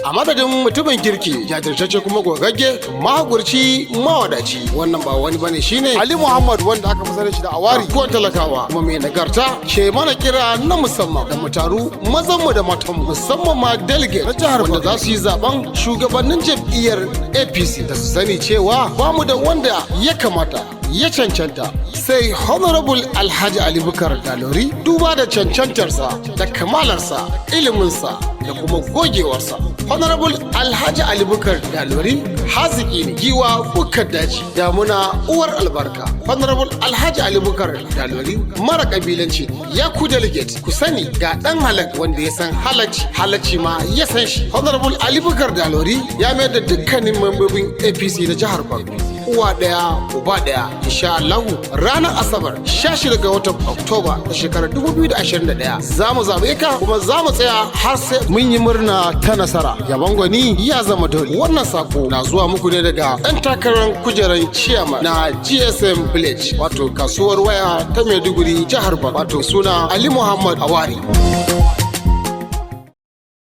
A madadin mutumin kirki, jajirtacce kuma gogagge, mahagurci, mawadaci, wannan ba wani bane, shine Ali Muhammad, wanda aka fi sanin shi da Awari ko talakawa, kuma mai nagarta, ke mana kira na musamman da mu taru, mazan mu da matan mu, musamman ma delegate na jihar wanda za su yi zaben shugabannin jam'iyyar APC, da su sani cewa ba mu da wanda ya kamata ya cancanta sai Honorable Alhaji Ali Bukar Dalori, duba da cancantarsa da kamalarsa, iliminsa da kuma gogewarsa. Honorable Alhaji Ali Bukar Dalori haziki ne, giwa bukar daji, damuna uwar albarka. Honorable Alhaji Ali Bukar Dalori mara kabilanci. Ya ku delegate, ku sani ga dan halak wanda ya san halacci, halacci ma ya san shi. Honorable Ali Bukar Dalori ya mayar da dukkanin mambobin APC na jihar Borno uwa ɗaya uba ɗaya. Insha Allahu, ranar Asabar 16 ga watan Oktoba na shekarar 2021 za mu zaɓe ka, kuma za mu tsaya har sai mun yi murna ta nasara. Yabon gwani ya zama dole. Wannan sako na zuwa muku ne daga ɗan takarar kujerar ciyama na GSM Village, wato kasuwar waya ta Maiduguri, jihar Borno, wato suna Ali Muhammad Awari.